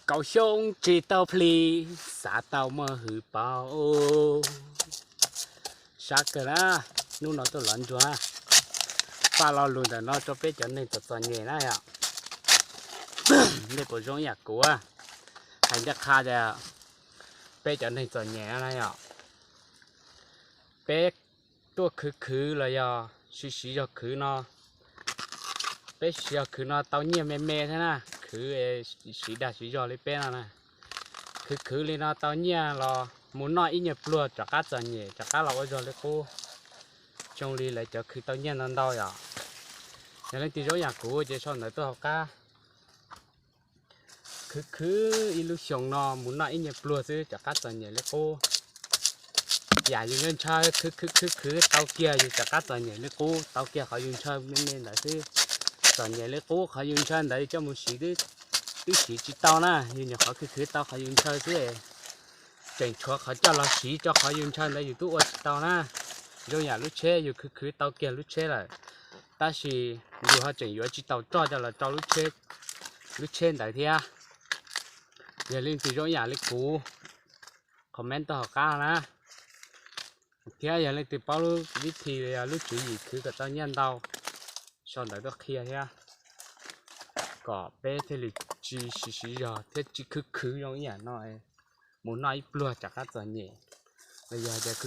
Kaum xyoo tsis tau plig, xav tau muaj hwv paub. Sab kawg na, hnub no tuaj lov ntsuag. Faj lo lus ntawm no rau peb cov neeg txom txom nyem na yom. Nej puas zoo ib yam kuv hais ncaj qha tias peb cov neeg txom nyem na yom, peb tuaj khwv khwv los yog siv siv zog khwv no, peb siv zog khwv no tau nyiaj me me thiab na, khwv siv dag siv zog li peb no na. Khwv khwv li no tau nyiaj los mus noj ib nyuag pluag rov qab txom nyem, rov qab los ua zog li qub. Zoo li lawv cov khwv tau nyiaj ntau ntau yom. Yog leej twg zoo yam kuv ces sau ntawv tuaj hauv qab. Khwv khwv ib lub xyoo no mus noj ib nyuag pluag xwb rov qab txom nyem li qub. Yam yus ntshaw ntshaw khwv khwv khwv khwv tau kiag yus rov qab txom nyem li qub, tau kiag qhov yus ntshaw me me ntawd xwb. Txom nyem li qub, qhov yus ntshaw ntawd coj mus siv twb siv tsis tau na, yus nyuam qhuav khwv khwv tau qhov yus ntshaw xwb, tseem tshuav qhov coj los siv rau qhov yus ntshaw ntawd yus twb ua tsis tau na. Zoo yam lub tsheb, yus khwv khwv tau kiag lub tsheb lawm, tab sis yus ho tseem yuav tsis tau roj coj los rau lub tsheb ntawd thiab. Yog leej twg zoo yam li kuv, comment tuaj hauv qab na. Thiab yog leej twg paub lub vib thi, yog lub tswv yim khwv kom tau nyiaj ntau, sau ntawv tuaj qhia thiab, kom peb thiaj li tsis siv siv zog thiab tsis khwv khwv zoo ib yam no, mus noj ib pluag rov qab txom nyem. Los yog tias